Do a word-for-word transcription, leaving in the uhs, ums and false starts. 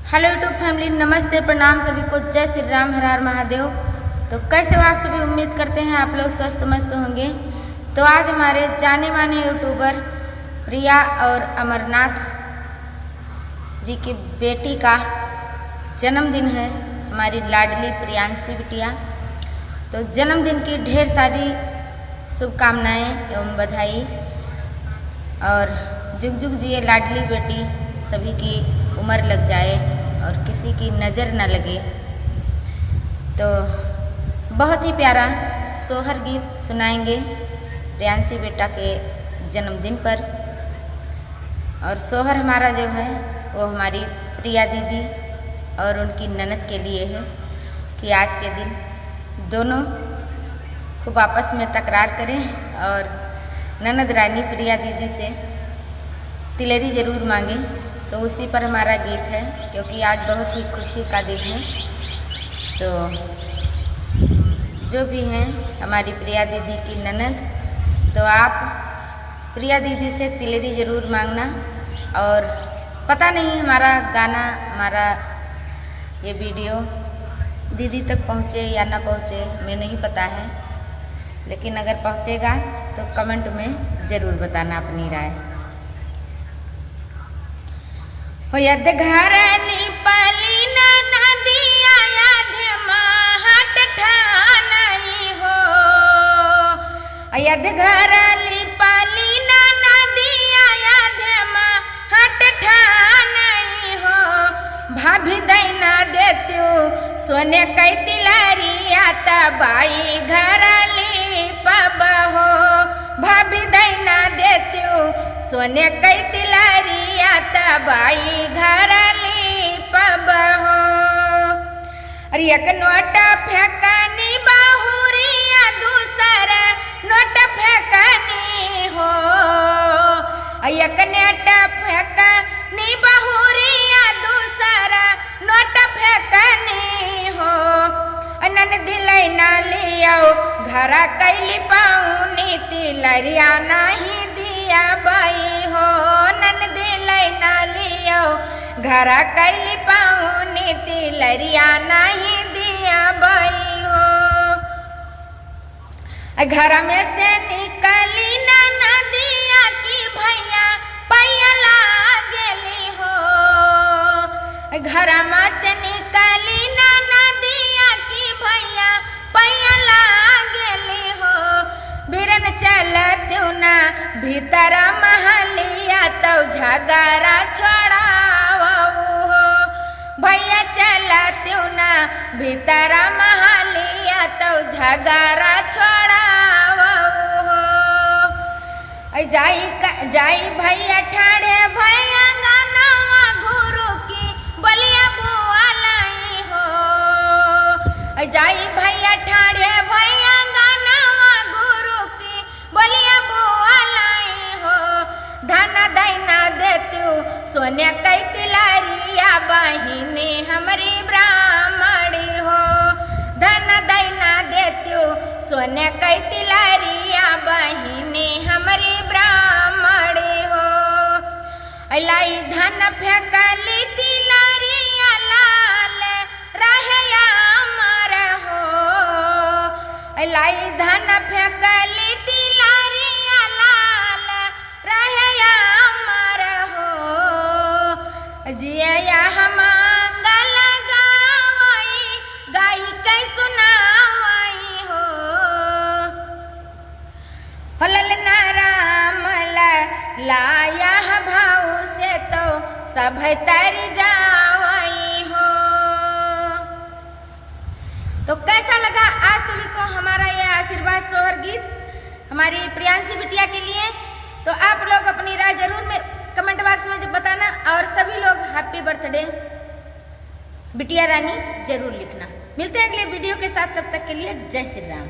Hello YouTube family, नमस्ते, प्रणाम सभी को, जय श्री राम, हर हर महादेव। तो कैसे हो आप सभी? उम्मीद करते हैं आप लोग स्वस्थ मस्त होंगे। तो आज हमारे जाने माने YouTuber प्रिया और अमरनाथ जी की बेटी का जन्मदिन है, हमारी लाडली प्रियांशी बिटिया। तो जन्मदिन की ढेर सारी शुभकामनाएं एवं बधाई, और जुग जुग जिए लाडली बेटी, सभी की उम्र लग जाए और किसी की नज़र न लगे। तो बहुत ही प्यारा सोहर गीत सुनाएंगे प्रियांशी बेटा के जन्मदिन पर। और सोहर हमारा जो है, वो हमारी प्रिया दीदी और उनकी ननद के लिए है कि आज के दिन दोनों खूब आपस में तकरार करें और ननद रानी प्रिया दीदी से तिलरी ज़रूर मांगें। तो उसी पर हमारा गीत है, क्योंकि आज बहुत ही खुशी का दिन है। तो जो भी हैं हमारी प्रिया दीदी की ननद, तो आप प्रिया दीदी से तिलरी ज़रूर मांगना। और पता नहीं हमारा गाना, हमारा ये वीडियो दीदी तक पहुँचे या ना पहुँचे, हमें नहीं पता है, लेकिन अगर पहुँचेगा तो comment में ज़रूर बताना अपनी राय। हो यद घर लिपली ना नदिया, याद माहट ठानई हो। यद घर लिपली ना नदिया, याद माहट ठानई हो। भाभी दैना देत्यू सोने कै तिलरिया, तब आई घर लिपब हो। भाभी दैना देत्यू सोने कै तिलरिया, तब आई घर लिपब हो। अरे एक नोट फेंकनी बहुरिया, दूसर नोट फेंकनी हो। एक नोट फेंकनी बहुरिया, दूसर नोट फेंकनी हो। ननदी लैना लियो घरा कै लिपौनी, तिलरिया नहीं दियाबई हो। ननदी लैना लियो घरा कै लिपौनी, तिलरिया नहीं दियाबई हो। घर में से निकली ना नदिया कि भैया पैया लागेली हो। घर में से निकली ना नदिया कि भैया पैया लागेली हो। बिरन चलत्यू ना भीतर महलिया, तौ झगड़ा छोड़ावऊ हो। भैया चलत्यू ना भीतर महलिया, तौ झगड़ा छोड़ावऊ हो। ऐ जाई क-, जाई भैया ठाड़े भैया अंगनवा, घुरुकी बोलिया बोआलई हो। ऐ जाई भैया ठाड़े भैया अंगनवा, घुरुकी बोलिया बोआलई हो। धन दैना देत्यू सोने कै तिलरिया, बहिनी हमरी ब्राह्मणी हो। धन दैना देत्यू सोने कै तिलरिया, बहिनी हमरी ब्राह्मणी हो। लाई धन फेंकली तिलरिया, लाल रहे अमर हो। लाई धन फेंकली तिलरिया, लाल रहे अमर हो। जिया हम मंगल गावई, गाई कै सुनावई हो। हो ललना राम ल-, लाया भाऊ से तो सब तर जावई हो। तो कैसा लगा आप सभी को हमारा ये आशीर्वाद सोहर गीत हमारी प्रियांशी बिटिया के लिए? तो आप लोग अपनी राय जरूर में comment box में बताना और सभी लोग happy birthday बिटिया रानी जरूर लिखना। मिलते हैं अगले वीडियो के साथ, तब तक के लिए जय श्री राम।